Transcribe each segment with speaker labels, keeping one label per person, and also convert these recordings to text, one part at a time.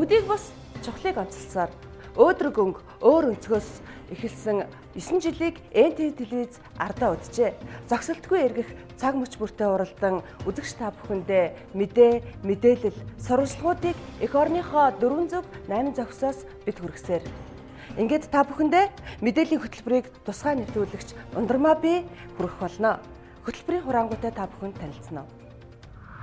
Speaker 1: Бүгдийг бас чухлыг онцлсоор өөдрөг өнгө өөр өнцгөөс эхэлсэн 9 жилийг НТВ телевиз ардаа уджээ. Зогсолтгүй эргэх цаг мөч бүртээ уралдан үзэгч та бүхэндээ мэдээ, мэдээлэл, сурвалжлагуудыг эх орныхоо 4 зүг 8 зогсоос бид хүргэсээр. Ингээд та бүхэндээ мэдээллийн хөтөлбөрийг тусгай нэвтрүүлэгч Ундрмаа би хүргэх болно. Хөтөлбөрийн хураангуйтай та бүхэнд танилцсан уу?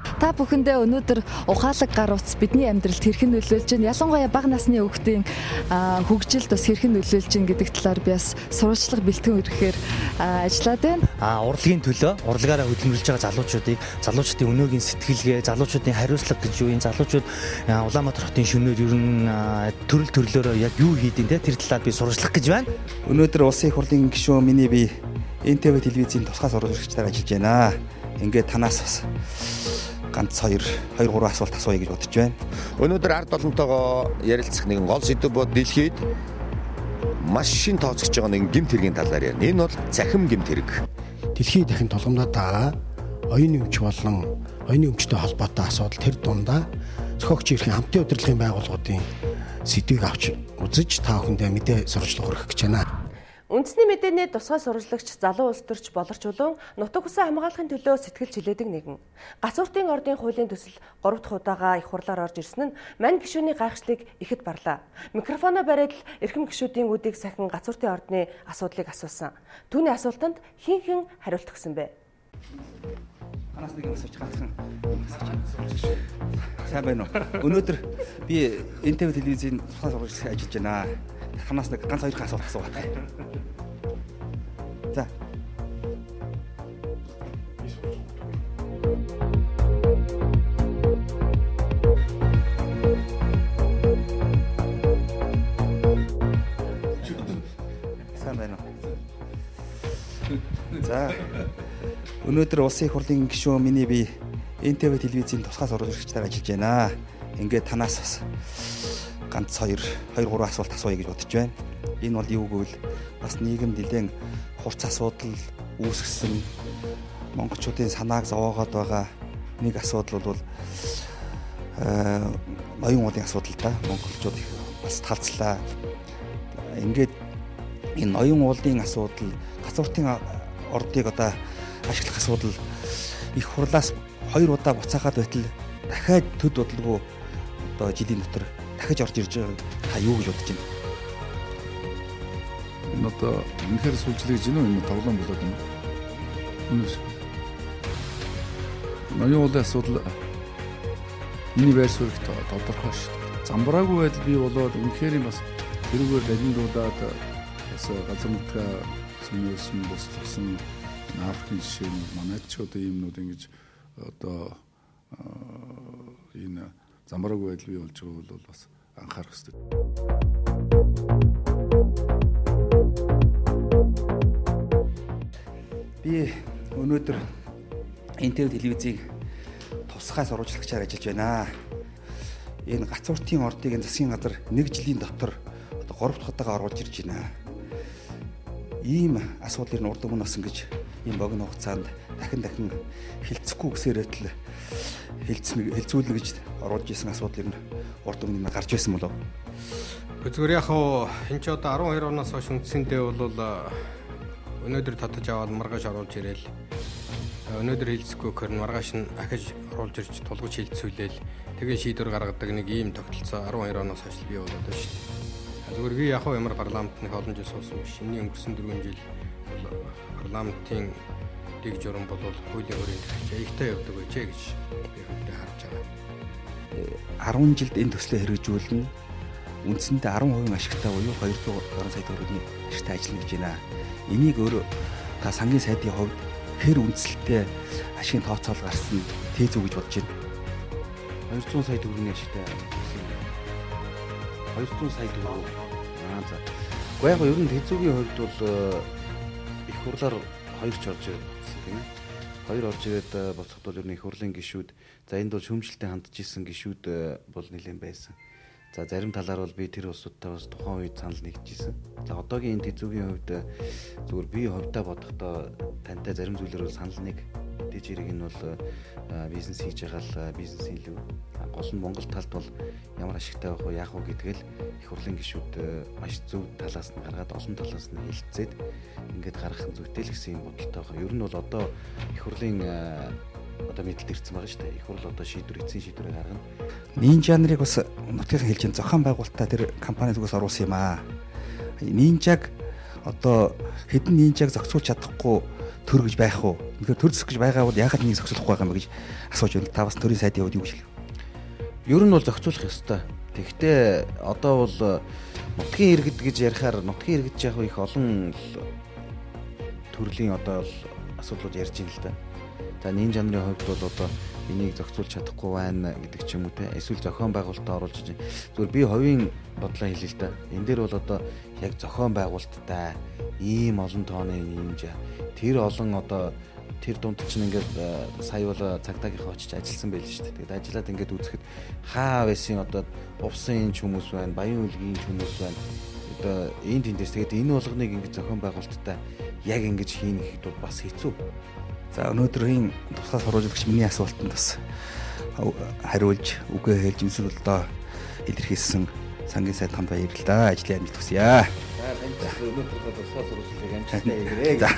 Speaker 2: Та бүхэндээ өнөөдөр ухаалаг гар утас бидний амьдралд хэрхэн нөлөөлж байна? Ялангуяа бага насны хүүхдийн хөгжилд бас хэрхэн нөлөөлж байна гэдэг талаар би бас сурвалжлага бэлтгэн өргөхээр ажиллаад байна.
Speaker 3: Урлагийн төлөө урлагаараа хөдөлмөрлөж байгаа залуучуудыг, залуучдын өнөөгийн сэтгэлгээ, залуучуудын хариуцлага гэж юу юм, залуучууд Улаанбаатар хотын шөнөөр ер нь төрөл төрлөөрөө яг юу хийдин те, тэр талаар би сурвалжлах гэж байна.
Speaker 4: Өнөөдөр Улсын их хурлын гишүүн миний би НТВ телевизийн тусгай сурвалжлагчдаар ажиллаж байна. Ингээд танаас бас ганц 2 3 асуулт асууя гэж бодож байна.
Speaker 5: Өнөөдөр ард олонтойгоо ярилцах нэгэн гол сэдэв бод дэлхийд маш шин тооцогч байгаа нэгэн гэмт хэргийн талаар ярина. Энэ бол цахим гэмт хэрэг.
Speaker 6: Дэлхийд дахин тулгамдаад байгаа оюуны өмч болон оюуны өмчтэй холбоотой асуудал тэр дундаа зохиогч эрхийн хамтын удирдлагын байгууллагуудын сэдвийг авч үзэж та бүхэндээ мэдээ сурвалжлага хүргэх гэж байна.
Speaker 1: Үндэсний мэдээний тусгай сурвалжлагч залуу улс төрч Болор Чулуун нутаг хүсээ хамгаалахын төлөө сэтгэл чилээдэг нэгэн. Гацууртын ордын хуулийн төсөл 3 дахь удаага их хурлаар орж ирсэн нь мань гишүүний гайхшлыг ихэд барлаа. Микрофоноо бариад л эрхэм гишүүдийн үдийг сахин гацууртын ордны асуудлыг асуусан. Түүний асуултанд хин хэн хариулт өгсөн бэ?
Speaker 4: Танаас нэг асууч, ганцхан асууч. Сайн байна уу? Өнөөдөр би НТВ телевизийн тусгай сурвалжлагч ажиллаж байна. Танаас нэг ганц хоёр асуулт асуугаад байна. За. Сайн байна уу? За. Өнөөдөр Улсын их хурлын гишүүн миний би НТВ телевизийн тусгай сурвалжлагчдаар ажиллаж байна. Ингээд танаас бас ганц 2 3 асуулт асууя гэж бодож байна. Энэ бол юу гэвэл бас нийгэм нэлээд хурц асуудал үүсгэсэн монголчуудын санааг зовоогоод байгаа нэг асуудал бол ноён уулын асуудал да. Монголчууд их бас талцлаа. Ингээд энэ ноён уулын асуудал, гацууртын ордыг одоо ашиглах асуудал их хурлаас 2 удаа буцаагаад байтал дахиад төд удалгүй одоо жилийн дотор дахиж орж ирж байгаа та юу гэж бодож байна?
Speaker 7: Энэ одоо үнэхээр сүлжлэж гинөө, энэ тоглоом болоод байна. Үнэс. Ноён уулын асуудал миний байр суурь тодорхой шүү дээ. Замбраагүй байдал бий болоод үнэхээр юм бас тэрүүгээр далиндуудаад бас газар нутгаа сүнөөсөн босдогсон Африкийн жишээ нь манайд ч одоо иймнүүд ингэж одоо энэ замбраагүй байдал бий болж байгаа бол бас анхаарах хэрэгтэй.
Speaker 4: Би өнөөдөр НТВ телевизийн тусгай сурвалжлагчаар ажиллаж байна. Энэ гацууртын ордыг энэ засгийн газар нэг жилийн дотор одоо 3 дахь удаага оруулж ирж байна. Ийм асуудал ер нь урд өмнө бас ингэж ийм богино хугацаанд дахин хилцэхгүй гэсээр байтал хилцүүлнэ гэж оруулж исэн асуудал ер нь урд өмнө гарч байсан болов.
Speaker 8: Зүгээр яг хоо энэ ч одоо 12 оноос хойш үндсэндээ бол өнөөдөр татаж аваад маргааш оруулж ирээл өнөөдөр хилцэхгүй гэхээр маргааш нь ахиж оруулж ирж тулгаж хилцүүлээл тэгээ шийдвэр гаргадаг нэг ийм тогтолцоо 12 оноос хойш бий болоод байна шүү дээ. Зүгээр би яг хоо ямар парламент нэг олон жил суусан биш. Энийн өнгөрсөн 4 жил бол парламентын дэг журам бол хуулийн өрөөнд дахиж аягтай явдаг байжээ гэж би хувьдаа харж байгаа.
Speaker 4: 10 жилд энэ төслөө хэрэгжүүлнэ. Үндсэндээ 10% ашигтай буюу 200 гаруй сая төгрөгийн ашигтай ажиллана гэж байна. Энийг өөрөө та сангийн сайдын хувьд хэр үндсэлтэй ашигын тооцоол гарсан тээзүү гэж бодож байна.
Speaker 9: 200 сая төгрөгийн ашигтай 200 сая төгрөг. За. Гэхдээ яг ер нь тэзүүгийн хувьд бол их хурлаар хоёр ч орж ирээд буцсан тийм ээ. Хоёр орж ирээд буцахад бол ер нь их хурлын гишүүд, за энд бол шүүмжлэлтэй хандж исэн гишүүд бол нэлээд байсан. За зарим талаар бол би тэр улсуудтай бас тухайн үед санал нэгжсэн. За одоогийн энэ тэзүүгийн хувьд зүгээр би хувьдаа бодохдоо тантай зарим зүйлээр бол санал нэг Мэдээж хэрэг энэ бол бизнес хийж байгаа л бизнес илүү. Гол нь Монгол талд бол ямар ашигтай байх вэ, яах вэ гэдгээл их хурлын гишүүд маш зөв талаас нь гаргаад олон талаас нь хэлцээд ингээд гаргах нь зүйтэй л гэсэн юм бодолтой байгаа. Ер нь бол одоо их хурлын одоо мэдэлд ирсэн байгаа шүү дээ. Их хурл одоо шийдвэр, эцсийн шийдвэрээ гаргана.
Speaker 4: Нинжа нарыг бас нутгийн хэлж чинь зохион байгуулалтаа тэр компани зүгээс оруулсан юм аа. Нинжаг одоо хэдэн нинжаг зохицуулж чадахгүй төр гэж байх уу? Үнэхээр төр зөсөх гэж байгаа бол яагаад нэг зохицуулахгүй байгаа юм бэ гэж асууж байна. Та бас төрийн сайдын хувьд юу гэж хэлэх вэ?
Speaker 9: Ер нь бол зохицуулах ёстой. Тэгэхдээ одоо бол нутгийн иргэд гэж ярихаар нутгийн иргэд яг их олон төрлийн одоо асуудлууд ярьж байна л да. За нинжа нарын хувьд бол одоо энийг зохицуулж чадахгүй байна гэдэг ч юм уу те. Эсвэл зохион байгуулалтаа оруулж байна. Зүгээр би хувийн бодлоо хэлээ л да. Энэ дээр бол одоо яг зохион байгуулалттай ийм олон тооны нинжа тэр олон одоо тэр дунд чинь ингээд сая бол цагдаагийнхаа очиж ажилласан байл шүү дээ. Тэгээд ажиллаад ингээд үзэхэд хаа байсан одоо увсын ч хүмүүс байна, Баян үлгийн ч хүмүүс байна. Одоо энэ тэндээс тэгээд энэ болгоныг ингээд зохион байгуулалттай яг ингэж хийнэ гэхэд бол бас хэцүү.
Speaker 4: За өнөөдрийн тусгай сурвалжлагч миний асуултанд бас хариулж үгээ хэлж юмсэл одоо илэрхийлсэн сангийн сайд хамт баярлалаа. Ажлын амжилт хүсье.
Speaker 9: За танд өнөөдрийнхөө тусгай сурвалжлагыг амжилттай хийгээрэй.
Speaker 4: За.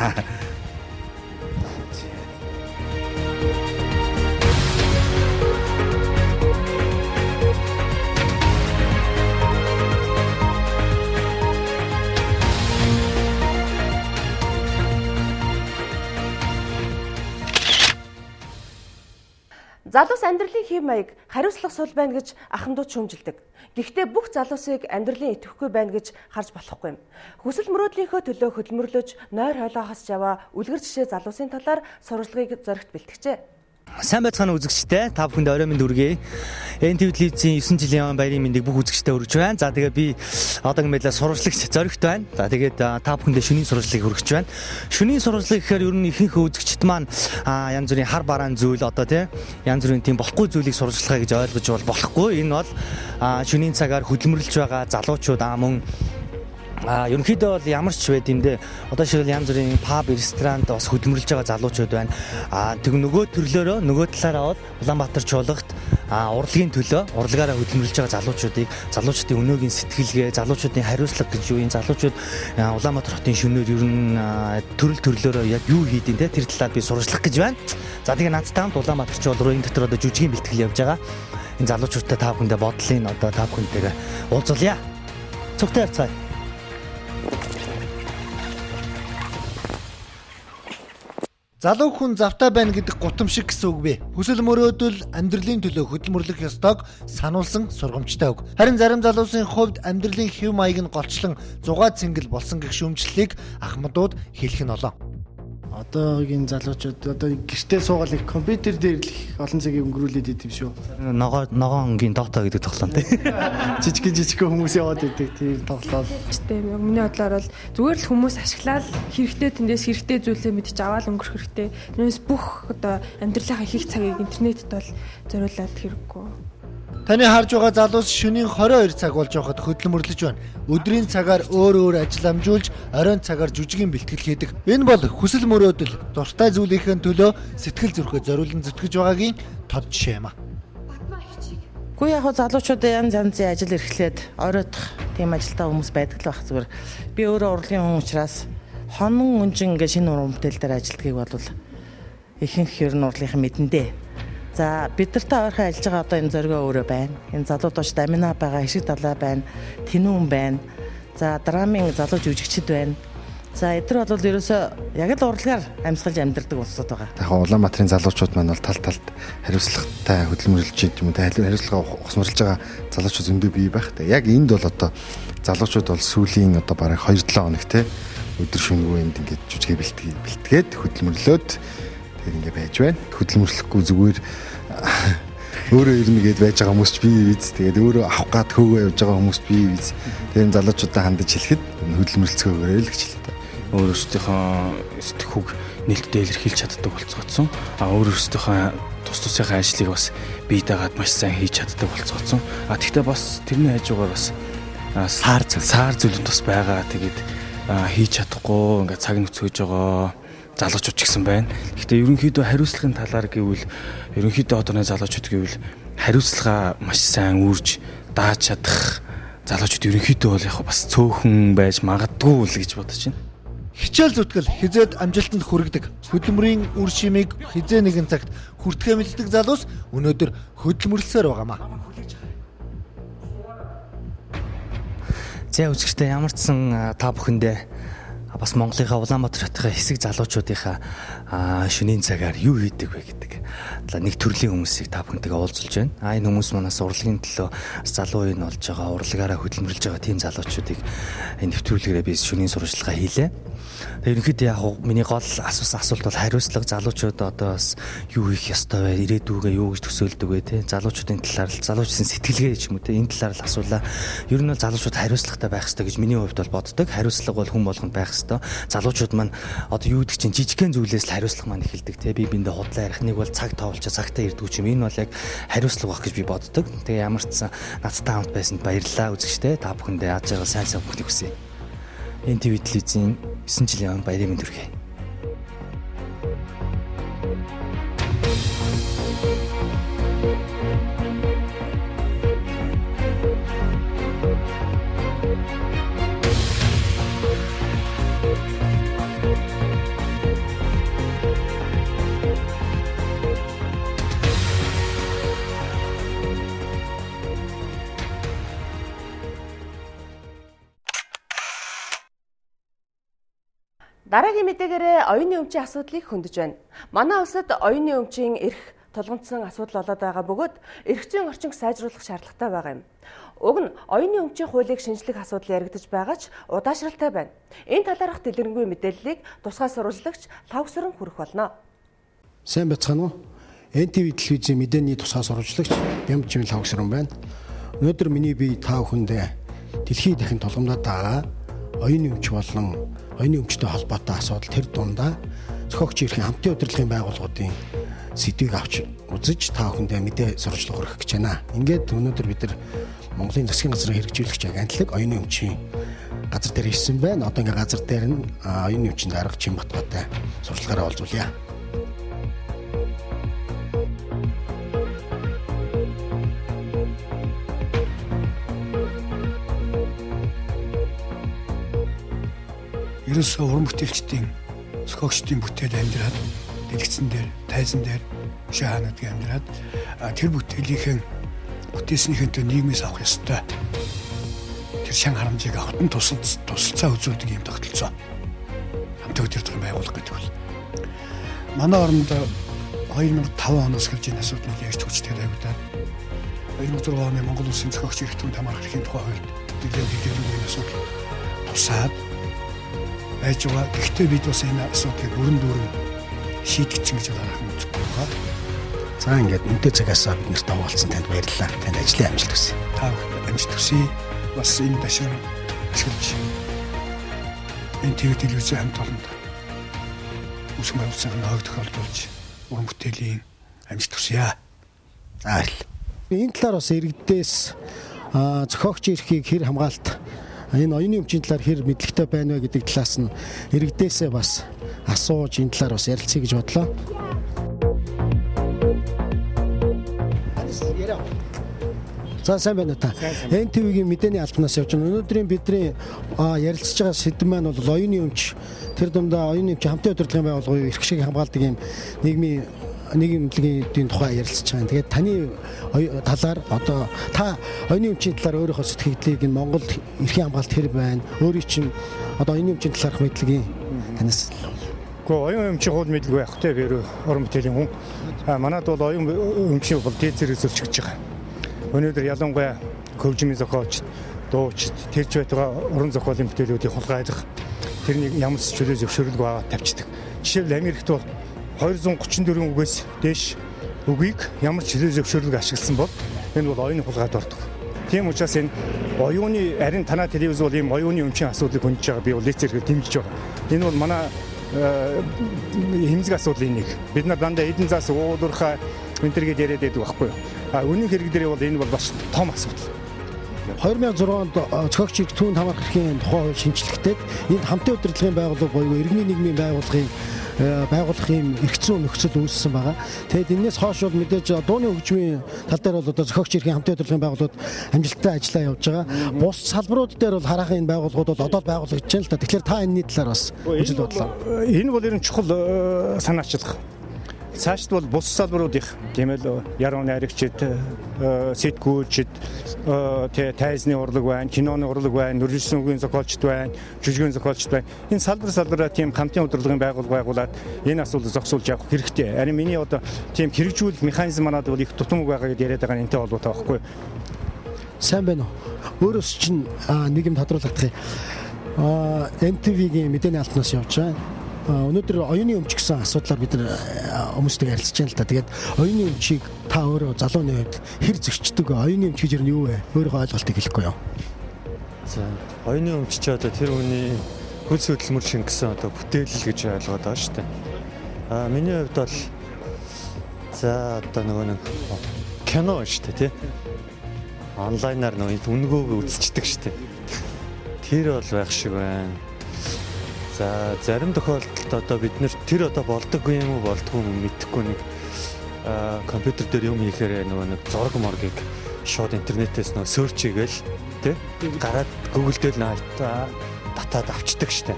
Speaker 1: Залуус амьдралын хэв маяг хариуцлага сул байна гэж ахмадууд шүүмжилдэг. Гэхдээ бүх залуусыг амьдралын идэвхгүй байна гэж харж болохгүй юм. Хүсэл мөрөөдлийнхөө төлөө хөдөлмөрлөж нойр хойлоохоос жаваа үлгэр жишээ залуусын талаар сурвалжлагыг зоригт бэлтгэжээ.
Speaker 3: Сайн байцгаана үзэгчдээ. Та бүхэнд орой минь хүргэе. NTV телевизийн 9 жилийн баярын мэндийг бүх үзэгчдэд хүргэж байна. За тэгээ би одоогийн байдлаар сурвалжлагч зоригт байна. За тэгээд та бүхэндээ шөнийн сурвалжлагыг хүргэж байна. Шөнийн сурвалжлага гэхээр ер нь ихэнх үзэгчд маань янз бүрийн хар бараан зүйл одоо тий янз бүрийн тийм болохгүй зүйлийг сурвалжлахаа гэж ойлгож бол болохгүй. Энэ бол шөнийн цагаар хөдөлмөрлөж байгаа залуучууд мөн ерөнхийдөө бол ямар ч байд юм дээ. Одоо жишээл янз бүрийн паб, ресторанд бас хөдөлмөрлөж байгаа залуучууд байна. Тэг нөгөө төрлөөрөө нөгөө талаараа бол Улаанбаатар чуулгад урлагийн төлөө урлагаараа хөдөлмөрлөж байгаа залуучуудыг залуучуудын өнөөгийн сэтгэлгээ, залуучуудын хариуцлага гэж юу юм, залуучууд Улаанбаатар хотын шөнөөр ер нь төрөл төрлөөрөө яг юу хийдин те тэр талаар би сурвалжлах гэж байна. За тэгээ надтай хамт Улаанбаатар чуулга руу энэ дотор одоо жүжигийн бэлтгэл явж байгаа. Энэ залуучуудтай та бүхэндээ бодлын одоо та бүхэнтэйгээ уулзуулъя. Цогтой явцгаая.
Speaker 10: Залуу хүн завтай байна гэдэг гутам шиг гэсэн үг бий. Хүсэл мөрөөдөл амьдралын төлөө хөдөлмөрлөх ёстойг сануулсан сургамжтай үг. Харин зарим залуусын хувьд амьдралын хэв маяг нь голчлон зугаа цэнгэл болсон гэх шүүмжлэлийг ахмадууд хэлэх нь олон.
Speaker 11: Одоогийн залуучууд одоо гэртээ суугаад их компьютер дээр л их олон цагийг өнгөрүүлээд идэв шүү.
Speaker 3: Ногоон Dota гэдэг тоглоом тий.
Speaker 11: Жижигэн хүмүүс яваад идэг тийм тоглоом.
Speaker 12: Тийм яг миний бодлоор бол зүгээр л хүмүүс ашиглаад хэрэгтэй тэндээс хэрэгтэй зүйлээ мэдчих аваад өнгөрөх хэрэгтэй. Тэрнээс бүх одоо амьдралынхаа их цагийг интернетэд бол зориулаад хэрэггүй.
Speaker 10: Таны харж байгаа залуус шөнийн 22 цаг болж байхад хөдөлмөрлөж байна. Өдрийн цагаар өөр өөр ажил амжуулж, оройн цагаар жүжигийн бэлтгэл хийдэг. Энэ бол хүсэл мөрөөдөл, дуртай зүйлийнхээ төлөө сэтгэл зүрхээ зориулан зүтгэж байгаагийн тод жишээ юм а.
Speaker 13: Гэхдээ яг залуучууд янз янзын ажил эрхлээд оройтох тийм ажилтаа хүмүүс байдаг л байх зүгээр. Би өөрөө урлагийн хүн учраас хонон үнжин ингээ шинэ уран бүтээл дээр ажилтгийг бол ихэнх ер нь урлагийн мэдэндээ. За бид нартай ойрхон ажиллаж байгаа одоо энэ зоригоо өөрөө байна. Энэ залууд ууч Дамина байгаа, Ишиг далай байна, Тэнүүн байна. За драмын залуу жүжигчд байна. За эдгээр бол ерөөсөө яг л урлагаар амьсгалж амьдардаг улсууд байгаа.
Speaker 14: Яг Улаанбаатарын залуучууд маань бол тал талд хариуцлагатай хөдөлмөрлөж юм уу, хариуцлага ухамсарлаж байгаа залуучууд зөндөө бий байх. Тэг яг энд бол одоо залуучууд бол сүүлийн одоо бараг 2-7 хоног те өдөр шөнөгүй энд ингээд жүжигээ бэлтгээд хөдөлмөрлөөд тэр ингээ байж байна. Хөдөлмөрлөхгүй зүгээр өөрөө ирнэ гэд байж байгаа хүмүүс ч бий биз. Тэгээд өөрөө авах гад хөөгөө явж байгаа хүмүүс бий биз. Тэгээд залуучуудаа хандаж хэлэхэд хөдөлмөрлөцгөөгөөрэй л гэж хэлээ.
Speaker 15: Өөр өөрсдийнхөө сэтгхүүг нээлттэй илэрхийлж чаддаг болцгоцсон. А өөр өөрсдийнхөө тус тусынхаа ажлыг бас бие даагаад маш сайн хийж чаддаг болцгоцсон. А тэгтээ бас тэрний хажуугаар бас саар зүйлүүд бас байгаа. Тэгээд хийж чадахгүй ингээд цаг нөхцөж байгаа. залуучууд ч гэсэн байна. Гэхдээ ерөнхийдөө хариуцлагын талаар гэвэл ерөнхийдөө одооны залуучууд гэвэл хариуцлага маш сайн үүрж дааж чадах залуучууд ерөнхийдөө бол яг бас цөөхөн байж магадгүй л гэж бодож байна.
Speaker 10: Хичээл зүтгэл хизээд амжилтанд хүргэдэг. Хөдөлмөрийн үр шимийг хизээ нэгэн цагт хүртэхээ мэддэг залуус өнөөдөр хөдөлмөрлсөөр байгаамаа.
Speaker 3: За үзэгчдээ, ямар ч сан та бүхэндээ бас Монголынхаа Улаанбаатар хотынхаа хэсэг залуучуудынхаа шөнийн цагаар юу хийдэг вэ гэдэг нэг төрлийн хүмүүсийг та бүхэнтэйгээ уулзуулж байна. Энэ хүмүүс манаас урлагийн төлөө залуу үеийн болж байгаа, урлагаараа хөдөлмөрлөж байгаа тийм залуучуудыг энэ нэвтрүүлгээрээ би шөнийн сурвалжлага хийлээ. Тэгээ ерөнхийдөө яг миний гол асуусан асуулт бол хариуцлага, залуучууд одоо бас юу хийх ёстой вэ? Ирээдүгээ юу гэж төсөөлдөг вэ те? Залуучуудын талаар л, залуучдын сэтгэлгээ ч юм уу те, энэ талаар л асуулаа. Ер нь бол залуучууд хариуцлагатай байх ёстой гэж миний хувьд бол боддог. Хариуцлага бол хүн болгонд байх ёстой. Залуучууд маань одоо юу гэдэг чинь жижигхэн зүйлээс л хариуцлага маань эхэлдэг те. Би биндээ худлаа ярих, нэг бол цаг тоолчоо цагтаа ирдгүү ч юм. Энэ бол яг хариуцлага байх гэж би боддог. Тэгээ ямар ч сан надтай хамт байсанд баярлалаа үзэгчдээ. Та бүхэндээ аз жаргал, сайн сайн бүхнийг хүсье. НТВ телевизийн 9 жилийн баярын мэнд хүргэе.
Speaker 1: Дараагийн мэдээгээрээ оюуны өмчийн асуудлыг хөндөж байна. Манай улсад оюуны өмчийн эрх тулгамдсан асуудал болоод байгаа бөгөөд эрх зүйн орчинг сайжруулах шаардлагатай байгаа юм. Уг нь оюуны өмчийн хуулийг шинжлэх асуудал яригдаж байгаа ч удаашралтай байна. Энэ талаарх дэлгэрэнгүй мэдээллийг тусгай сурвалжлагч Лхавгсран хүргэх болно.
Speaker 6: Сайн байцгаана уу? НТВ телевизийн мэдээний тусгай сурвалжлагч Бямжин Лхавгсран байна. Өнөөдөр миний бие та бүхэндээ дэлхий дахин тулгамдаад байгаа оюуны өмч болон оюуны өмчтэй холбоотой асуудал, тэр дундаа зохиогч эрхийн хамтын удирдлагын байгууллагуудын сэдвийг авч үзэж та бүхэндээ мэдээ сурвалжлага хүргэх гэж байна. Ингээд өнөөдөр бид нар Монголын засгийн газрын хэрэгжүүлэгч агентлаг оюуны өмчийн газар дээр ирсэн байна. Одоо ингээд газар дээр нь оюуны өмчийн дарга Чинбатгатай сурвалжлагаараа уулзуулъя.
Speaker 16: Ерөөсөө уран бүтээлчдийн, зохиогчдын бүтээл амьдраад дэлгэцэн дээр, тайзан дээр, хөшөө хаануудын амьдраад тэр бүтээлийнхэн бүтээснийхэнтэй нийгмээс авах ёстой тэр шан харамжийг авахтан тусалцаа үзүүлдэг юм тогтолцоо. Хамтын удирдлагын байгууллага гэдэг бол манай оронд 2005 оноос эхэлж энэ асуудлыг ярьж хүчтэй тавигдаад 2006 оны Монгол Улсын зохиогч эрх зүйн хамаарах эрхийн тухай хуульд нэлээд дэлгэрэнгүй энэ асуудал тусаад байж байгаа. Гэхдээ бид бас энэ асуудлыг бүрэн дүүрэн шийдэгдсэн гэж харах үзэхгүй байгаа.
Speaker 6: За ингээд үнэтэй цагаасаа бид нартай уулзсан танд баярлалаа. Танд ажлын амжилт хүсье.
Speaker 16: Та бүхэнд амжилт хүсье. Бас энэ дашран ашиглаж энэ ТV телевизийн хамт олонд үүсгэн байгуулалтын хойг тохиолдуулж уран бүтээлийн амжилт хүсье.
Speaker 6: За баярлалаа. Энэ талаар бас иргэдээс зохиогч эрхийг хэр хамгаалт, энэ оюуны өмчийн талаар хэр мэдлэгтэй байна вэ гэдэг талаас нь иргэдээсээ бас асууж энэ талаар бас ярилцъя гэж бодлоо. За сайн байна уу та. НТВ-гийн мэдээний албанаас явж байна. Өнөөдрийн бидний ярилцж байгаа сэдэв маань бол оюуны өмч. Тэр дундаа оюуны өмч хамтын удирдлагын байгууллагын эрх шиг хамгаалдаг юм нийгмийн нийгэмлэгийн тухай ярилцж байгаа. Тэгээд таны талаар одоо та оюуны өмчийн талаар өөрийнхөө сэтгэгдлийг энэ Монгол эрхийн хамгаалалт хэр байна? Өөрийн чинь одоо оюуны өмчийн талаарх мэдлэгийн танаас.
Speaker 17: Гэхдээ оюун өмчийн хууль мэдлэг байх те, би уран бүтээлийн хүн. Манад бол оюун өмчийн бол дээд зэрэг зөрчигдөж байгаа. Өнөөдөр ялангуяа хөгжмийн зохиолч, дуучид, тэрч байтугай уран зохиолын бүтээлүүдийг хулгайлах, тэрнийг ямар ч чөлөө зөвшөөрлгүй аваад тавьчихдаг. Жишээлбэл Америкт бол 234 үгээс дээш үгийг ямар ч чөлөө зөвшөөрлөг ашигласан бол энэ бол оюуны хулгайд ордог. Тийм учраас энэ оюуны харин танаа телевиз бол ийм оюуны өмчийн асуудлыг хөндөж байгаа. Би бол дээд зэрэгээр дэмжиж байгаа. Энэ бол манай хэмзэг асуудлын нэг. Бид нар дандаа эдэн заас уулуурхай энэ төр гээд яриад байдаг байхгүй юу? А үнэн хэрэг дээр бол энэ бол бас том асуудал.
Speaker 6: 2006 онд зохиогч эрх түүнд хамаарах эрхийн тухай хууль шинчлэгдээд энд хамтын удирдлагын байгууллага буюу иргэний нийгмийн байгууллагын байгуулах ийм эргэцэн нөхцөл үүссэн байгаа. Тэгээд энэс хойш бол мэдээж дууны хөгжмийн тал дээр бол одоо зохиогч эрхийн хамтын удирдлагын байгууллагууд амжилттай ажиллаа явж байгаа. Бус салбарууд дээр бол хараахан энэ байгууллагууд бол одоо л байгуулагдаж байна л да. Тэгэхээр та энэний талаар бас үзэл бодлоо.
Speaker 17: Энэ бол ер нь чухал санаачлах. Цаашд бол бус салбарууд их тийм л яруу найрагчид, сэтгүүлчид, тайзны урлаг байна, киноны урлаг байна, нүржилсэн үгийн зохиолчд байна, жүжигэн зохиолчд байна. Энэ салбар салбараа тийм хамтын удирдлагын байгууллага байгуулад энэ асуудлыг зогсуулж явах хэрэгтэй. Харин миний одоо тийм хэрэгжүүлэх механизм манад бол их тутамг байгаа гэдээ яриад байгаа нь энэтэй холбоотой байхгүй.
Speaker 6: Сайн байна уу? Өөрөөс чинь нэг юм тодруулагдах юм. NTV-гийн мэдээний албанаас явж байгаа. Өнөөдөр оюуны өмч гэсэн асуудлаар бид нар хүмүүстэй ярилцж байна л да. Тэгээд оюуны өмчийг та өөрөө залууны хувьд хэр зөрчдөг вэ? Оюуны өмч гэж ер нь юу вэ? Өөрийнхөө ойлголтыг хэлэхгүй юу?
Speaker 18: За, оюуны өмч чи одоо тэр хүний хөлс хөдөлмөр шингэсэн одоо бүтээл л гэж ойлгоод байгаа шүү дээ. Аа, миний хувьд бол за одоо нөгөө нэг кино шүү дээ, тий? Онлайнаар нөгөө үнэгөөг үзчихдэг шүү дээ. Тэр бол байх шиг байна. За, зарим тохиолдолд одоо бид нэр тэр одоо болдоггүй юм уу болдгоо юм мэдэхгүй нэг компьютер дээр юм хийхээр нөгөө нэг зураг моргийг шууд интернетээс нөгөө search хийгээл тий гараад Google дээр татаад авчдаг штэ.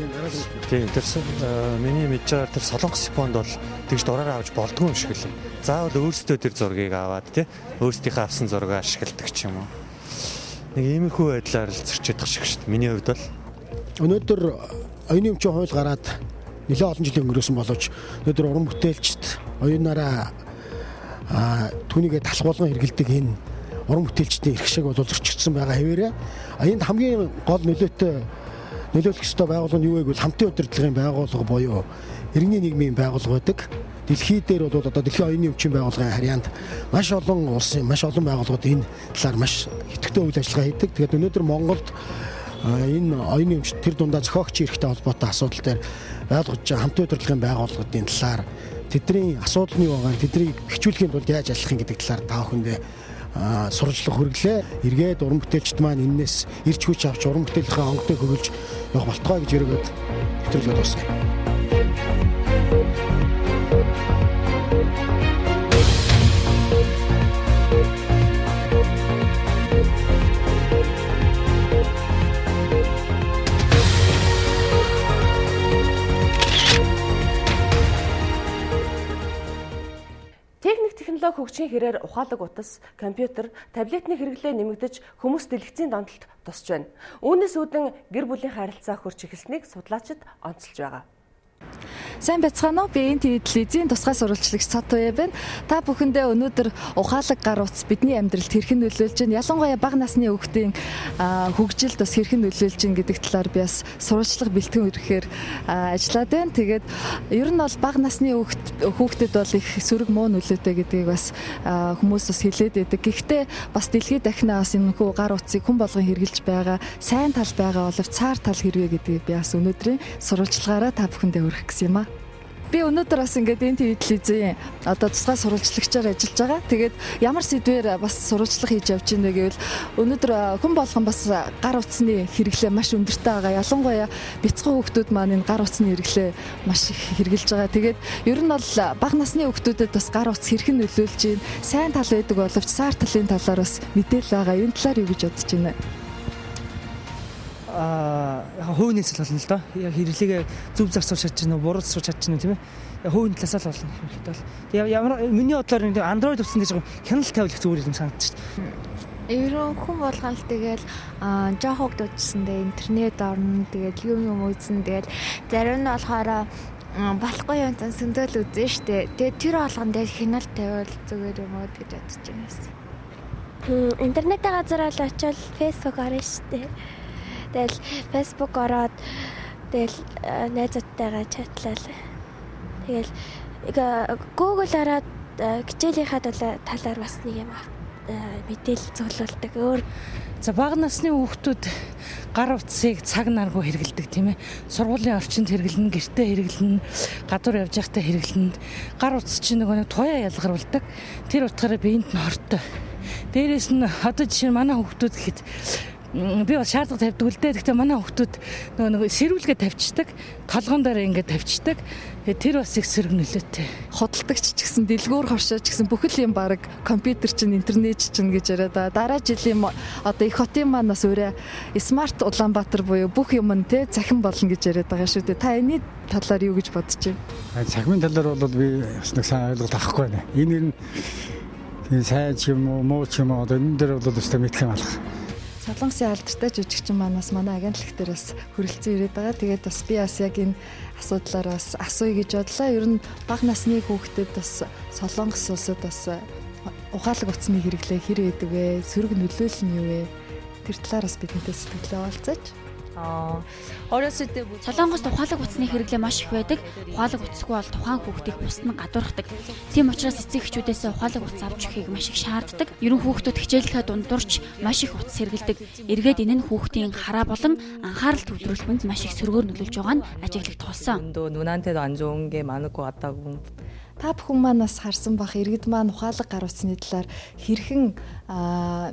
Speaker 18: Тийм тэр миний мэдж байгаагаар тэр Солонгос Японд бол тэгж дураараа авч болдгоо юм шиг лээ. Заавал өөрсдөө тэр зургийг аваад тий өөрсдийнхээ авсан зургийг ашигладаг ч юм уу. Нэг иймэрхүү байдлаар л зөрчиж шиг штэ. Миний хувьд бол
Speaker 6: өнөөдөр оюуны өмчийн хууль гараад нэлээд олон жилийн өнгөрөөсөн боловч өнөөдөр уран бүтээлчд оюунаараа түүнийгээ талх болгон хэрэгэлдэг энэ уран бүтээлчдийн эрх шиг бол зөрчигдсөн байгаа хэвээрээ энд хамгийн гол нөлөөтэй нөлөөлөх ёстой байгууллага нь юу вэ гэвэл хамтын удирдлагын байгууллага буюу иргэний нийгмийн байгууллага байдаг. Дэлхий дээр бол одоо дэлхийн оюуны өмчийн байгууллагын харьяанд маш олон улсын маш олон байгууллагууд энэ талаар маш идэвхтэй үйл ажиллагаа хийдэг. Тэгээд өнөөдөр Монголд энэ оюуны өмч тэр дундаа зохиогч эрхтэй холбоотой асуудал дээр ойлгож хамтын удирдлагын байгууллагын талаар тэдний асуудал нь юу байгаа нь тэднийг бэхжүүлэхийн тулд яаж ажиллах юм гэдэг талаар та бүхэндээ сурвалжлага хүргэлээ. Эргээд уран бүтээлчд маань энээс ирч хүч авч уран бүтээлийнхээ онгодыг хөгжүүлж явах болтугай гэж өргөд нэвтрүүлгээ дуусгая.
Speaker 1: Техник технологи хөгжихийн хэрээр ухаалаг утас, компьютер, таблетны хэрэглээ нэмэгдэж хүмүүс дэлгэцийн донтолд тусч байна. Үүнээс үүдэн гэр бүлийн харилцаа хөрч эхэлснийг судлаачид онцолж байгаа.
Speaker 2: Сайн байцгаана уу? Би NTV телевизийн тусгай сурвалжлагч Цатуя байна. Та бүхэндээ өнөөдөр ухаалаг гар утас бидний амьдралд хэрхэн нөлөөлж байна? Ялангуяа бага насны хүүхдийн хөгжилд бас хэрхэн нөлөөлж байна гэдэг талаар би бас сурвалжлага бэлтгэн өргөхээр ажиллаад байна. Тэгээд ер нь бол бага насны хүүхдэд бол их сөрөг муу нөлөөтэй гэдгийг бас хүмүүс бас хэлээд байдаг. Гэхдээ бас дэлхийд дахинаа бас энэхүү гар утсыг хүн болгон хэрэглэж байгаа, сайн тал байгаа боловч цаар тал хэрвээ гэдгийг би бас өнөөдрийн сурвалжлагаараа та бүхэндээ хүргэх гэсэн юм аа. Би өнөөдөр бас ингээд NTV телевизийн одоо тусгай сурвалжлагчаар ажиллаж байгаа. Тэгээд ямар сэдвээр бас сурвалжлага хийж явж байна вэ гэвэл өнөөдөр хүн болгон бас гар утасны хэрэглээ маш өндөртэй байгаа. Ялангуяа бяцхан хүүхдүүд маань энэ гар утасны хэрэглээ маш их хэрэглэж байгаа. Тэгээд ер нь бол бага насны хүүхдүүдэд бас гар утас хэрхэн нөлөөлж байна, сайн тал байдаг боловч сар талын талаар бас мэдээлэл байгаа. Энэ талаар юу гэж бодож байна вэ?
Speaker 19: Яг хувийн нийслэл болно л доо. Яг хэрэглээгээ зөв зарцуулж чадж байна уу, буруу зарцуулж чадж байна уу тийм ээ. Яг хувийн талаас л болно юм бол. Тэгээ ямар миний бодлоор нэг Android утсан дээр хяналт тавилах зүгээр юм санагдчих.
Speaker 20: Ерөн хүн болгон л тэгэл жоох хөгдөөчсөндөө интернет орно, тэгэл юм юм үзэн, тэгэл зарим нь болохоор болохгүй юм зан сөндөөл үзэн штэ. Тэгээ тэр болгон дээр хяналт тавиул зүгээр юм уу гэж бодож байна.
Speaker 21: Интернетээ газар л очивол Facebook орно штэ. Тэгэл Facebook ороод тэгэл найзуудтайгаа чатлал. Тэгэл Google ороод хичээлийнхаа талаар бас нэг юм мэдээлэл цуглуулдаг. Өөр
Speaker 22: за бага насны хүүхдүүд гар утсыг цаг наргүй хэрэглэдэг тийм ээ. Сургуулийн орчинд хэрэглэнэ, гэртээ хэрэглэнэ, гадуур явж байхдаа хэрэглэнэ. Гар утас чинь нөгөө нэг туяа ялгаруулдаг. Тэр утгаараа биеинд нь хортой. Дээрээс нь одоо жишээ нь манай хүүхдүүд гэхэд Би бас шаардлага тавьдаг л дээ. Гэхдээ манай хүүхдүүд нөгөө сэрүүлгээ тавьчихдаг. Толгоон дээр ингээд тавьчихдаг. Тэгээ тэр бас их сөрөг нөлөөтэй.
Speaker 2: Худалдагч ч гэсэн дэлгүүр хоршоо ч гэсэн бүхэл юм баг компьютер чинь интернет чинь гэж яриад байгаа. Дараа жилийн одоо их хотын маань бас өөрөө смарт Улаанбаатар буюу бүх юм нь те цахим болно гэж яриад байгаа шүү дээ. Та энэний талаар юу гэж бодож байна?
Speaker 5: Цахимын талаар бол би бас нэг сайн ойлголт авахгүй байна. Энэ нэр нь сайн ч юм уу муу ч юм уу одоо энэ дээр бол өстой мэдэх юм алга.
Speaker 2: Солонгосын алдартай жүжигчин манаас манай агентлаг дээр бас хүрэлцэн ирээд байгаа. Тэгээд бас би бас яг энэ асуудлаар бас асууя гэж бодлоо. Ер нь бага насны хүүхдэд бас Солонгос улсад бас ухаалаг утасны хэрэглээ хэр байдаг вэ? Сөрөг нөлөөлөл нь юу вэ? Тэр талаар бас бидэнтэй сэтгэлээ олцооч.
Speaker 7: Солонгост ухаалаг утасны хэрэглээ маш их байдаг. Ухаалаг утасгүй бол тухайн хүүхдийг бусад нь гадуурхдаг. Тийм учраас эцэг эхчүүдээс ухаалаг утас авч өгөхийг маш их шаарддаг. Ер нь хүүхдүүд хичээлийнхээ дундурч маш их утас хэрэглэдэг. Эргээд энэ нь хүүхдийн хараа болон анхаарал төвлөрүүлбэнд маш их сөргөөр нөлөөлж байгаа нь ажиглагдах болсон.
Speaker 23: 눈한테도 안 좋은 게 많을 것 같다고.
Speaker 2: Та бүхэн манаас харсан бах иргэд маань ухаалаг гар утасны талаар хэрхэн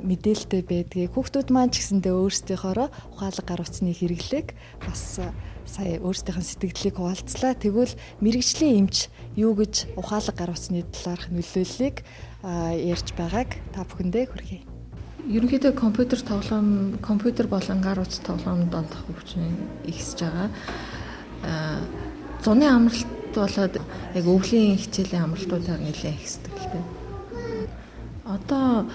Speaker 2: мэдээлэлтэй байдгийг хүүхдүүд маань ч гэсэндээ өөрсдийнхоороо ухаалаг гар утасны хэрэглээг бас сая өөрсдийнх нь сэтгэлдлийг хуваалцлаа. Тэгвэл мэргэжлийн эмч юу гэж ухаалаг гар утасны талаарх нөлөөллийг ярьж байгааг та бүхэндээ хүргэе.
Speaker 24: Ерөнхийдөө компьютер тоглоом, компьютер болон гар утас тоглоомд донтох хүчин ихсэж байгаа. Зуны амралт болоод яг өвлийн хичээлийн амралтуудаар нэлээд ихсдэг л дээ. Одоо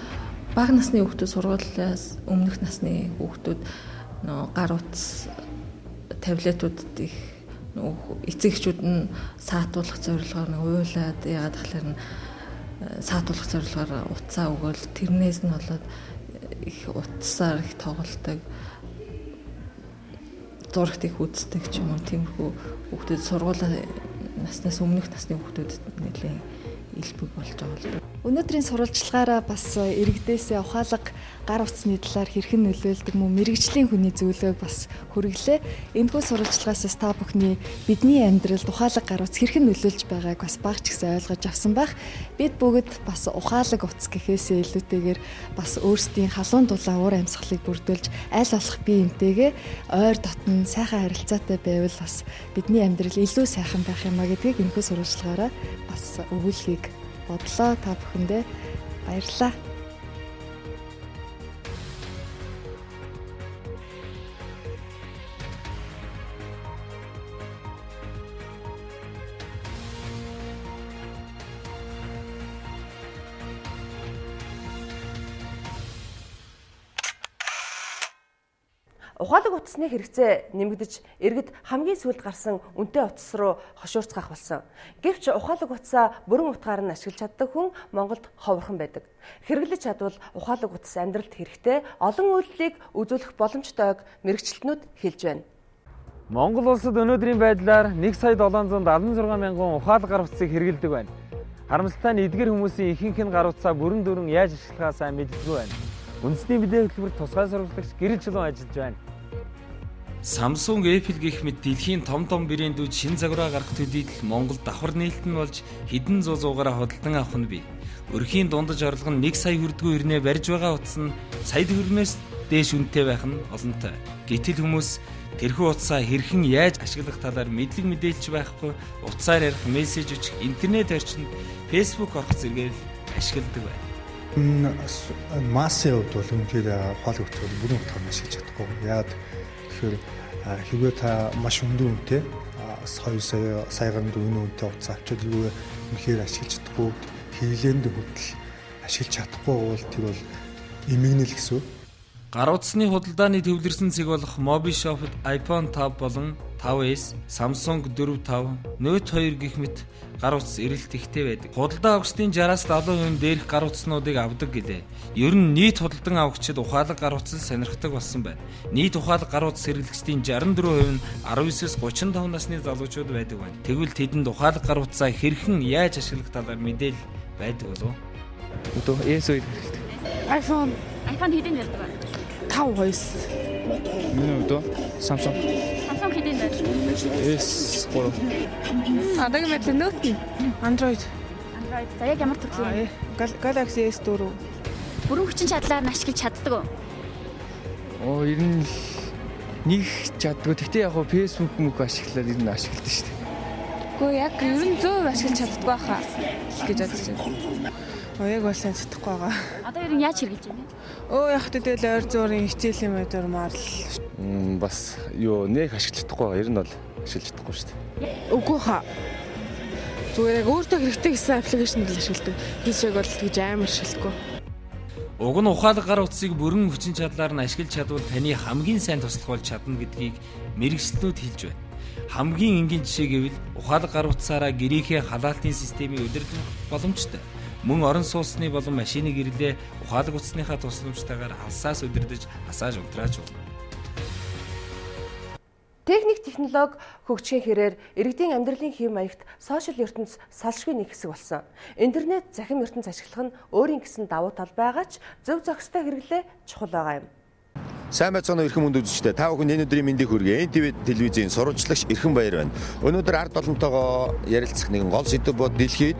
Speaker 24: бага насны хүүхдүүд сургуулиас өмнөх насны хүүхдүүд нөгөө гар утас таблетуудад их нөгөө эцэг эхчүүд нь саатуулах зорилгоор нэг уйлаад яагаад тахлаар нь саатуулах зорилгоор утсаа өгөөл тэрнээс нь болоод их утсаар их тоглолдог зурагт их үздэг ч юм уу тиймэрхүү хүүхдүүд сургуулаа наснаас өмнөх насны хүүхдүүдэд нэлээд илбэг болж байгаа л да.
Speaker 2: Өнөөдрийн сурвалжлагаараа бас иргэдээсээ ухаалаг гар утасны талаар хэрхэн нөлөөлдөг мөн мэргэжлийн хүний зөвлөгөөг бас хүргэлээ. Энэхүү сурвалжлагаас бас та бүхний бидний амьдралд ухаалаг гар утас хэрхэн нөлөөлж байгааг бас бага ч гэсэн ойлгож авсан байх. Бид бүгд бас ухаалаг утас гэхээсээ илүүтэйгээр бас өөрсдийн халуун дулаан уур амьсгалыг бүрдүүлж аль болох бие энтэйгээ ойр дотн сайхан харилцаатай байвал бас бидний амьдрал илүү сайхан байх юм а гэдгийг энэхүү сурвалжлагаараа бас өгүүлэхийг бодлоо. Та бүхэндээ баярлалаа.
Speaker 1: Ухаалаг утасны хэрэгцээ нэмэгдэж иргэд хамгийн сүүлд гарсан үнэтэй утас руу хошуурцгаах болсон. Гэвч ухаалаг утсаа бүрэн утгаар нь ашиглаж чаддаг хүн Монголд ховорхон байдаг. Хэрэглэж чадвал ухаалаг утас амьдралд хэрэгтэй олон үйлдэлийг үзүүлэх боломжтойг мэргэжилтнүүд хэлж байна.
Speaker 25: Монгол улсад өнөөдрийн байдлаар 1 сая 776 мянган ухаалаг гар утсыг хэрэглэдэг байна. Харамсалтай нь эдгэр хүмүүсийн ихэнх нь гар утсаа бүрэн дүүрэн яаж ашиглахаа сайн мэддэггүй байна. Үндэсний мэдээ хөтөлбөрт тусгай сурвалжлагч Гэрэл Чулуун ажиллаж байна.
Speaker 26: Samsung, Apple гэх мэт дэлхийн том том брэндүүд шинэ загвараа гаргах төдийд л Монгол давхар нээлт нь болж хэдэн зуун зуугаараа худалдан авах нь бий. Өрхийн дундаж орлого нь 1 сая хүрдгүй ирнэ барьж байгаа утас нь сая төгрөгнөөс дээш үнэтэй байх нь олонтой. Гэтэл хүмүүс тэрхүү утсаа хэрхэн яаж ашиглах талаар мэдлэг мэдээлч байхгүй, утсаар ярих, мессеж бичих, интернет орчинд Facebook орох зэрэгээр л ашигладаг байна.
Speaker 27: Массын хувьд бол үнэхээр ухаалаг утас бол бүрэн утгаар нь ашиглаж чадахгүй. Яагаад тэгэхээр хэрвээ та маш өндөр үнэтэй 2 сая сая гаруй үнэ үнэтэй утас авчвал юу үнэхээр ашиглаж чадахгүй, хэрэглээнд хүртэл ашиглаж чадахгүй бол тэр бол эмгэнэл гэсэн үг.
Speaker 26: Гар утасны худалдааны төвлөрсөн цэг болох Mobishop-д iPhone 5 болон 5s, Samsung 4 5, Note 2 гэх мэт гар утас эрэлт ихтэй байдаг. Худалдан авагчдын 60-аас 70% дээрх гар утаснуудыг авдаг гэлээ. Ер нь нийт худалдан авагчид ухаалаг гар утас сонирхдаг болсон байна. Нийт ухаалаг гар утас хэрэглэгчдийн 64% нь 19-с 35 насны залуучууд байдаг байна. Тэгвэл тэдэнд ухаалаг гар утсаа хэрхэн яаж ашиглах талаар мэдээлэл байдаг болов уу?
Speaker 28: Одоо S2 хэрэглэдэг.
Speaker 12: iPhone. iPhone хэдийн ярьдаг вэ?
Speaker 28: 5 2. Миний хувьд Samsung.
Speaker 7: Samsung хэдийн байр?
Speaker 28: S3.
Speaker 12: Одоогийн байдлаар Note нь
Speaker 29: Android.
Speaker 7: Android. За яг ямар төрлийн?
Speaker 29: Galaxy S4.
Speaker 7: Бүрэн хүчин чадлаар нь ашиглаж чаддаг уу?
Speaker 28: Оо ер нь нэг чаддгүй. Гэхдээ яг хөө Facebook мөх ашиглаад ер нь ашигладаг шүү дээ.
Speaker 12: Үгүй яг ер нь 100% ашиглаж чаддгүй хаа гэж бодож байна. Оо яг бол сайн чадахгүй байгаа.
Speaker 7: Одоо ер нь яаж хэрэглэж байна?
Speaker 12: Өө яг тэгэл ойр зуурын хичээл юм өдөр маар л.
Speaker 4: Бас юу нэх ашиглаж чадахгүй байгаа. Ер нь бол ашиглаж чадахгүй шүү дээ.
Speaker 12: Үгүй хаа. Зүгээр яг өөртөө хэрэгтэй гэсэн аппликейшнд л ашигладаг. Тэрс шиг бол тэгж амар ашигладаггүй.
Speaker 26: Уг нь ухаалаг гар утсыг бүрэн хүчин чадлаар нь ашиглаж чадвал таны хамгийн сайн туслах болж чадна гэдгийг мэргэжилтнүүд хэлж байна. Хамгийн энгийн жишээ гэвэл ухаалаг гар утсаараа гэрийнхээ халаалтын системийг удирдах боломжтой. Мөн орон сууцны болон машины гэрлээ ухаалаг утасныхаа тусламжтайгаар алсаас удирдах, асааж унтрааж болно.
Speaker 1: Техник технологи хөгжихийн хэрээр иргэдийн амьдралын хэв маягт сошиал ертөнц салшгүй нэг хэсэг болсон. Интернет захим ертөнц ашиглах нь өөрийн гэсэн давуу тал байгаа ч зөв зохистой хэрэглээ чухал байгаа юм.
Speaker 8: Сайн байцгаана уу эрхэм хүнд үзэгчдээ. Та бүхэн энэ өдрийн мэндийг хүргэе. NTV телевизийн сурвалжлагч Эрхэм Баяр байна. Өнөөдөр ард олонтойгоо ярилцах нэгэн гол сэдэв бод дэлхийд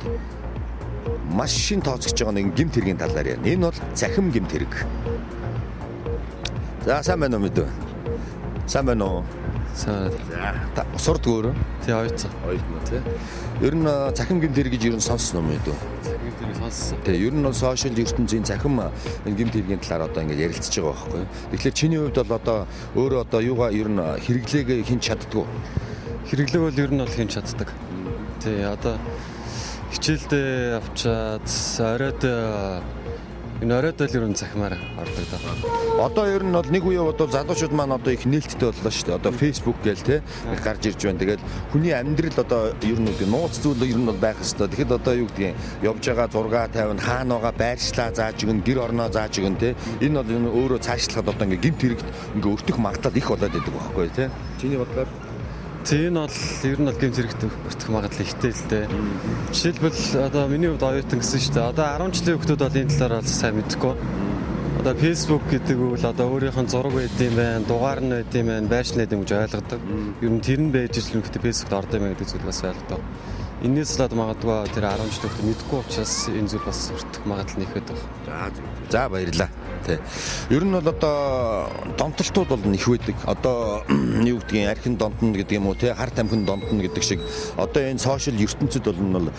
Speaker 8: маш шин тооцогдож байгаа нэгэн гэмт хэргийн талаар ярина. Энэ бол цахим гэмт хэрэг. За сайн байна уу мэдв? Сайн байна уу?
Speaker 4: Сайн.
Speaker 8: За та сурдаг өөрөө?
Speaker 4: Тий, оюутсан.
Speaker 8: Оюутан тий. Ер нь цахим гэмт хэрэг гэж ер нь сонссон уу мэдв?
Speaker 4: Цахим гэмт хэрэг сонссон.
Speaker 8: Тий, ер нь бол сошиал ертөнцийн цахим энэ гэмт хэргийн талаар одоо ингэж ярилцж байгаа байхгүй юу? Тэгэхээр чиний хувьд бол одоо өөрөө одоо юугаа ер нь хэрэглээг хэн чаддгүй?
Speaker 18: Хэрэглээг бол ер нь бол хэн чаддаг. Тий, одоо хичээлдээ авчаад оройд энэ оройд л ер нь захимаар ордог даа.
Speaker 8: Одоо ер нь бол нэг үе бодвол залуучууд маань одоо их нээлттэй боллоо шүү дээ. Одоо Facebook гээл те гарч ирж байна. Тэгэл хүний амьдрал одоо ер нь үгүй нууц зүйл ер нь бол байх хэвээр. Тэгэхэд одоо юу гэдгийг явж байгаа зураг тавина, хаана байгаа байршлаа зааж өгнө, гэр орноо зааж өгнө те. Энэ бол энэ өөрөө цаашлахад одоо ингээ гэмт хэрэгт ингээ өртөх магадлал их болоод идэг байхгүй те. Чиний бодлоор
Speaker 18: Тий, энэ бол ер нь бол гэмт хэрэгт өртөх магадлал ихтэй л дээ. Жишээлбэл одоо миний хувьд оюутан гэсэн шүү дээ. Одоо 10 жилийн хүүхдүүд бол энэ талаар бол сайн мэдэхгүй. Одоо Facebook гэдэг үйл одоо өөрийнх нь зураг байд юм байна, дугаар нь байд юм байна, байршил байд юм гэж ойлгодог. Ер нь тэр нь байж ижил үнэхээр Facebook-д орд юм гэдэг зүйл бас ойлгодог. Энээс болоод магадгүй тэр 10 жилийн хүүхдүүд мэдэхгүй учраас энэ зүйл бас өртөх магадлал нь их байдаг.
Speaker 8: За зөв. За баярлалаа. Тэ. Ер нь бол одоо донтолтууд бол их байдаг. Одоо юу гэдгийг архин донтно гэдэг юм уу те хар тамхин донтно гэдэг шиг одоо энэ сошиал ертөнцид бол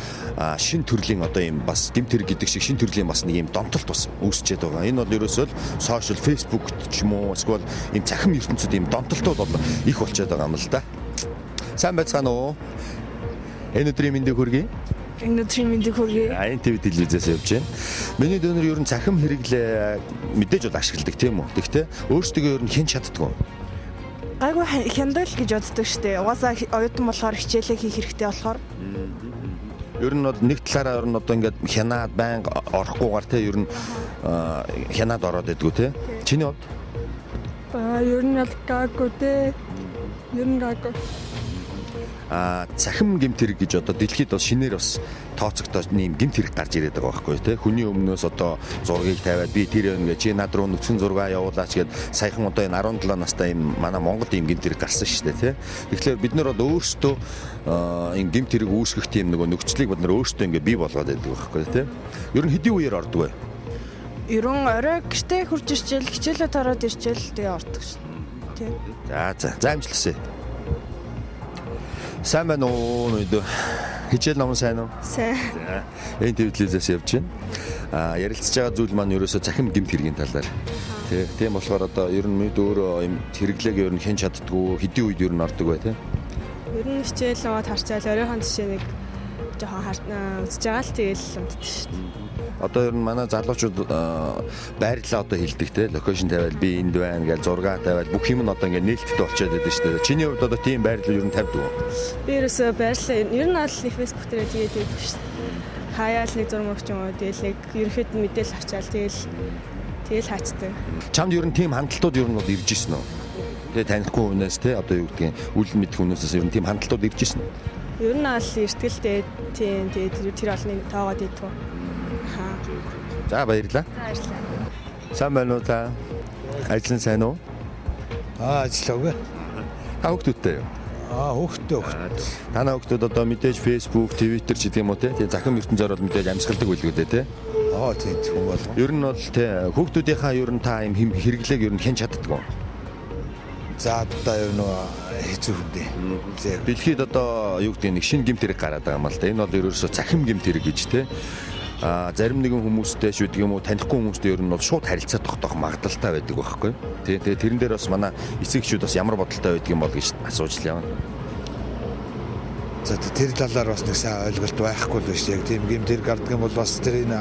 Speaker 8: шин төрлийн одоо ийм бас гэмт хэрэг гэдэг шиг шин төрлийн бас нэг ийм донтолт бас үүсчээд байгаа. Энэ бол ерөөсөө л сошиал Facebook-т ч юм уу эсвэл ийм цахим ертөнцид ийм донтолтууд бол их болчиход байгаа юм л да. Сайн байцгаана уу? Энэ өдрийн мэндийг хүргэе.
Speaker 12: Энэ өдрийн мэндийг хүргэе.
Speaker 8: NTV телевизээс явж байна. Миний дөнөр ер нь цахим хэрэглээ мэдээж бол ашигладаг тийм үү? Тэгтээ өөрсдөө ер нь хэн чаддгүй?
Speaker 12: Гайгүй хяндаг л гэж боддог штэ. Угаасаа оюутан болохоор хичээлээ хийх хэрэгтэй болохоор.
Speaker 8: Ер нь бол нэг талаараа ер нь одоо ингээд хянаад байнга орохгүйгээр те ер нь хянаад ороод байдгүй те. Чиний хувьд?
Speaker 12: Ба ер нь бол гайгүй те. Ер нь гайгүй.
Speaker 8: Цахим гэмт хэрэг гэж одоо дэлхийд бол шинээр бас тооцогдоод ийм гэмт хэрэг гарч ирээд байгаа байхгүй тий. Хүний өмнөөс одоо зургийг тавиад би тэр юм гэ чи над руу нүцгэн зургаа явуулаач гэд саяхан одоо энэ 17 настай ийм манай Монголд ийм гэмт хэрэг гарсан шүү дээ тий. Тэгэхээр бид нар бол өөрсдөө энэ гэмт хэрэг үүсгэх тийм нөгөө нөхцөлийг бид нар өөрсдөө ингээ бий болгоод байдаг байхгүй тий. Ер нь хэдийн үеэр ордог вэ?
Speaker 12: Ер нь орой гэртээ хурж ирчээл хичээлээ тараад ирчээл тэгээ ордог шүү дээ.
Speaker 8: За за за амжилт. Сайн байна уу нүдэ? Хичээл ном сайн уу?
Speaker 12: Сайн.
Speaker 8: За. Энэ телевизээс явж байна. Ярилцж байгаа зүйл маань ерөөсөө цахим гэмт хэргийн талаар. Тэ. Тийм болохоор одоо ер нь мэд өөрөө юм хэрэглээг ер нь хэн чаддгүй, хэдийн үед ер нь ордог бай тэ?
Speaker 12: Ер нь хичээл номоо тарчаал оройхон жишээ нэг жоохон үзэж байгаа л тэгэл унтдаг шүү дээ.
Speaker 8: Одоо ер нь манай залуучууд байрлалаа одоо хэлдэг те локейшн тавиал би энд байна гэж зураг тавиал бүх юм нь одоо ингээ нээлттэй болчиход байдаг шүү дээ. Чиний хувьд одоо тийм байрлал ер нь тавьдаг уу?
Speaker 12: Би ерөөсөө байрлал ер нь бол Facebook дээр тэгээд байдаг шүү дээ. Хаяал нэг зураг мөрч юм уу тэгэл нэг ерөнхийд нь мэдээлэл авчаал тэгэл хаачдаг.
Speaker 8: Чамд ер нь тийм хандлтууд ер нь бол ирж ирсэн үү? Тэгээ танихгүй хүнээс те одоо юу гэдгийг үл мэдэх хүнээс ер нь тийм хандлтууд ирж ирсэн үү?
Speaker 12: Ер нь аль эртгэлтэй тийм тэгээд тэр олныг тоогоод идэх.
Speaker 8: За баярлалаа.
Speaker 12: За баярлалаа.
Speaker 8: Сайн байна уу та? Ажил нь сайн уу?
Speaker 16: Ажиллаагүй.
Speaker 8: Та хүүхдүүдтэй юу?
Speaker 16: Хүүхдтэй.
Speaker 8: Танаа хүүхдүүд одоо мэдээж Facebook, Twitter ч гэдэг юм уу те. Тэгээ захим ертөнцөөр бол мэдээж амьсгалдаг байлгүй дээ те.
Speaker 3: Аа тийм хүн бол.
Speaker 8: Ер нь бол тий хүүхдүүдийнхаа ер нь та юм хэрэглээг ер нь хэн чаддгүй.
Speaker 3: За одоо ер нь хэцүү юм дээ.
Speaker 8: Дэлхийд одоо юу гэдэг нэг шинэ гэмт хэрэг гараад байгаа юм л да. Энэ бол ерөөсөө цахим гэмт хэрэг гэж тий. Зарим нэгэн хүмүүстэй ч гэдэг юм уу танихгүй хүмүүстэй ер нь бол шууд харилцаа тогтоох магадлалтай байдаг байхгүй. Тий. Тэгээ тэрэн дээр бас манай эцэг эхчүүд бас ямар бодолтой байдаг юм бол гэж асууж л явна.
Speaker 3: За тэр талаар бас нэг сайн ойлголт байхгүй л биш. Яг тийм гэмт хэрэг гардаг юм бол бас тэр энэ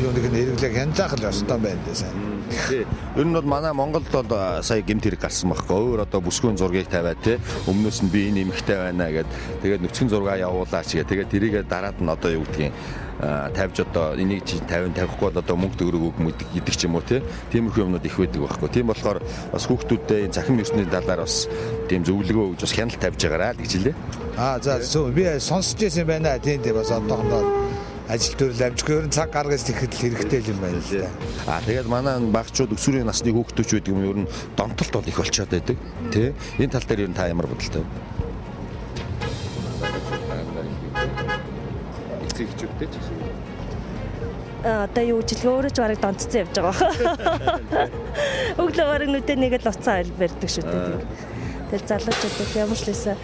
Speaker 3: юу нэг нь хэрэглээг хянах л ёстой байна дээ сайн.
Speaker 8: Тий. Ер нь бол манай Монголд бол сая гэмт хэрэг гарсан байхгүй. Өөр одоо бүсгүйн зургийг тавиад тий өмнөөс нь би энэ эмэгтэй байна гэд тэгээд нүцгэн зургаа явуулаач гэ. Тэгээд тэрийгээ дараад нь одоо юу гэдгийг тавьж одоо энийг чинь 50 тавихгүй бол одоо мөнгө төгрөг үг гэдэг ч юм уу тий. Тиймэрхүү юмнууд их байдаг байхгүй. Тийм болохоор бас хүүхдүүдтэй энэ цахим ертөнцийн талаар бас тийм зөвлөгөө өгж бас хяналт тавьж байгаарай л гэж хэлье.
Speaker 3: Аа за би сонсч байсан юм байна. Тийм тийм бас одоохондоо ажил төрөл амжихгүй ер нь цаг гаргаж тэгэхэд л хэрэгтэй юм байна л да.
Speaker 8: Аа тэгээд манай багчууд өсвөрийн насны хүүхдүүд ч байдаг юм ер нь донтолт бол их болчиход байдаг. Тэ? Энэ тал дээр ер нь та ямар бодолтой вэ? Эцэг эхчүүдтэй ч гэсэн.
Speaker 9: Одоо юу гэж хэлэх өөрөө ч бараг донтцсон явж байгаа. Өглөө бараг нүдэ нэг л уцаа айл барьдаг шүү дээ. Тэгэл залуучууд ямар ч лээсэ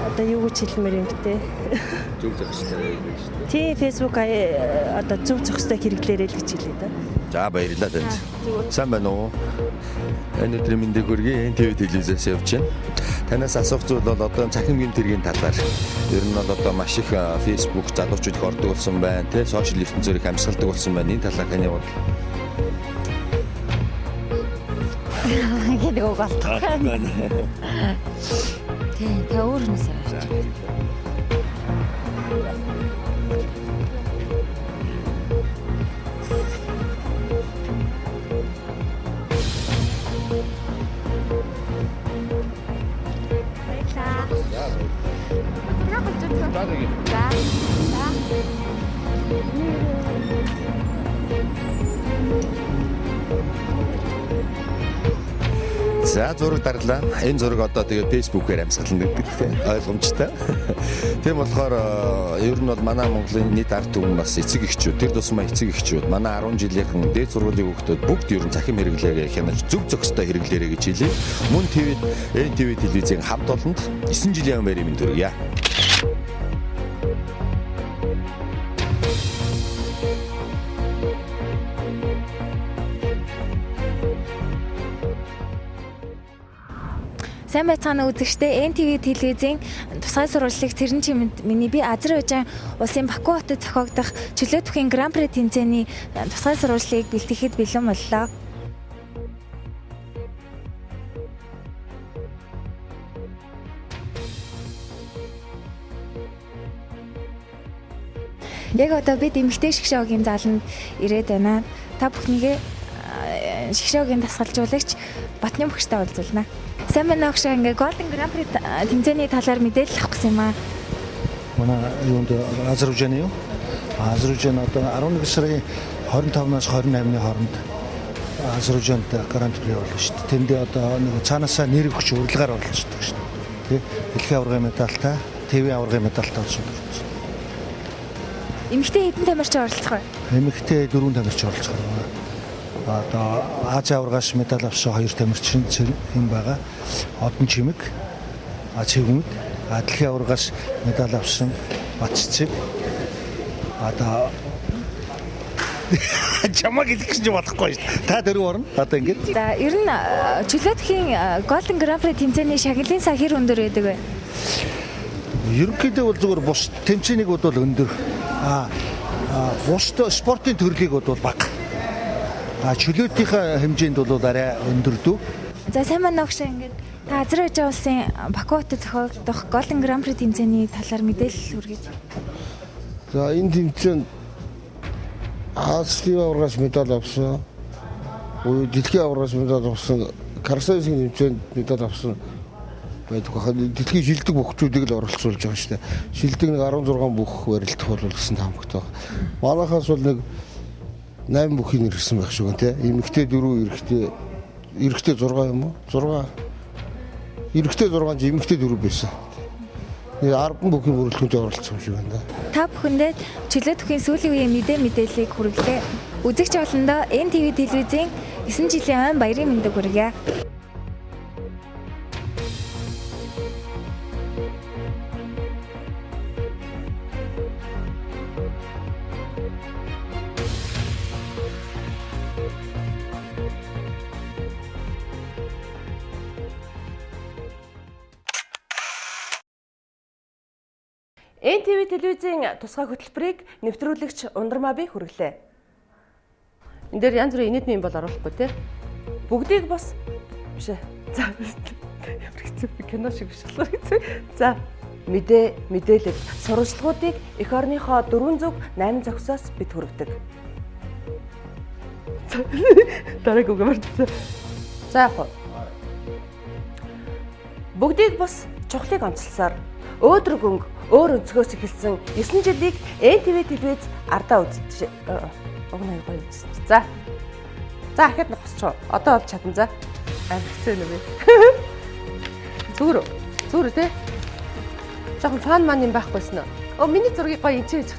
Speaker 9: одоо юу гэж хэлмээр юм бэ те?
Speaker 8: Зөв зохистой гэж шүү дээ.
Speaker 9: Тийм Facebook одоо зөв зохистой хэрэглээрэй л гэж хэлээ да.
Speaker 8: За баярлалаа танд. Сайн байна уу? Энэ өдрийн мэндийг хүргэе. НТВ телевизээс явж байна. Танаас асуух зүйл бол одоо цахим гэмт хэргийн талаар. Ер нь бол одоо маш их Facebook залуучууд их ордог болсон байна, тэ сошиал ертөнцөөр их амьсгалдаг болсон байна. Энэ талаар таны бодол.
Speaker 10: Гэдэг үг алдахгүй. Тийм, та өөр хүмүүс авч.
Speaker 20: За. За.
Speaker 8: За зураг дарлаа. Энэ зураг одоо тэгээ Facebook-ээр амьсгална гэдэг тийм ойлгомжтой. Тийм болохоор ер нь бол манай Монголын нийт ард түмэн бас эцэг эхчүүд, тэр тусмаа эцэг эхчүүд, манай 10 жилийнхэн дээд сургуулийн хүүхдүүд бүгд ер нь цахим хэрэглээгээ хянаж зөв зохистой хэрэглээрэй гэж хэлье. Мөн ТV НТВ телевизийн хамт олонд 9 жилийн өмнө мэнд хүргье.
Speaker 20: Сайн байцгаана үзэгчдээ НТВ телевизийн тусгай сурвалжлыг цэрэн чимэнд миний би Азербайджан улсын Баку хотод зохиогдох чөлөө түүхийн Гран при тэмцээний тусгай сурвалжлыг бэлтгэхэд бэлэн боллоо. Яг одоо бид эмэгтэй шгшөөгийн зааланд ирээд байна. Та бүхнийгээ шгшөөгийн дасгалжуулагч Батны бөгштэй уулзуулна. Сайн байна уу гшаа ингээ Golden Grand Prix тэмцээний талаар мэдээлэл авах гэсэн юм аа.
Speaker 11: Манай юунд Азербайджаны юу? Азербайджан одоо 11 сарын 25-наас 28-ны хооронд Азербайджанд Гранд При болно шүү дээ. Тэндээ одоо нэг цаанаасаа нэр өгч урилгаар оролцдог шүү дээ. Тэ дэлхийн аваргын медальтай, ТV аваргын медальтай болсон.
Speaker 20: Эмэгтэй хэдэн тамирч оролцох вэ?
Speaker 11: Эмэгтэй 4 тамирч оролцох вэ? Одоо Ази аваргаас медаль авсан 2 тамирчин юм байгаа. Одон Чимэг, Цэвгүмэд, дэлхийн аваргаас медаль авсан Батцэцэг. Одоо чамаг хэлэх гэж болохгүй шүү дээ. Та дөрөв орно. Одоо ингэж.
Speaker 20: За, ер нь чөлөөтхийн Golden Grand Prix тэмцээний шагналын сан хэр өндөр байдаг вэ?
Speaker 11: Ерөнхийдөө бол зүгээр бус тэмцээнийг бодвол өндөр. Бус спортын төрлийг бодвол бага. Чөлөөтийнхээ хэмжээнд бол арай өндөр дүү.
Speaker 20: За, сайн байна уу гшаа ингээд та Азербайджан улсын Баку хотод зохиогдох Golden Grand Prix тэмцээний талаар мэдээлэл хүргэж.
Speaker 13: За, энэ тэмцээнд Азийн аваргаас медаль авсан. Дэлхийн аваргаас медаль авсан. Карсайсын тэмцээнд медаль авсан байдаг хаа. Дэлхийн шилдэг бөхчүүдийг л оролцуулж байгаа шүү дээ. Шилдэг нэг 16 бүх барилдах бол гэсэн таамагтай байна. Манайхаас бол нэг 8 бүхийг ирсэн байх шиг байна те. Эмэгтэй 4, эрэгтэй 6 юм уу? 6. Эрэгтэй 6 ч эмэгтэй 4 байсан. 10 бүхий бүрэлдэхүүнд оролцсон юм шиг байна да.
Speaker 20: Та бүхэндээ чөлөө төхийн сүүлийн үеийн мэдээ мэдээллийг хүргэлээ. Үзэгч олондоо NTV телевизийн 9 жилийн ойн баярын мэндийг хүргье.
Speaker 1: NTV телевизийн тусгай хөтөлбөрийг нэвтрүүлэгч Ундрмаа би хүргэлээ. Энд дээр янз бүрийн инээдмийн бол оруулахгүй те. Бүгдийг бас биш ээ. За ямар хэцүү кино шиг биш болохоор хэцүү. За мэдээ, мэдээлэл, сурвалжлагуудыг эх орныхоо 4 зүг 8 зогсоос бид хүргэдэг. Дараагийн үг мартсан. За яг уу. Бүгдийг бас чухлыг онцлсоор өөдрөг өнгө өөр өнцгөөс эхэлсэн 9 жилийг NTV телевиз ардаа үзэж уг нь гоё үзсэн. За. За ахад нөхсчоо. Одоо бол чадна за. Амар хэцүү нэ би. Зүгээр үү? Зүгээр үү те? Жохон фан ман юм байхгүйсэн үү? Оо миний зургийг гоё энэ ч хийж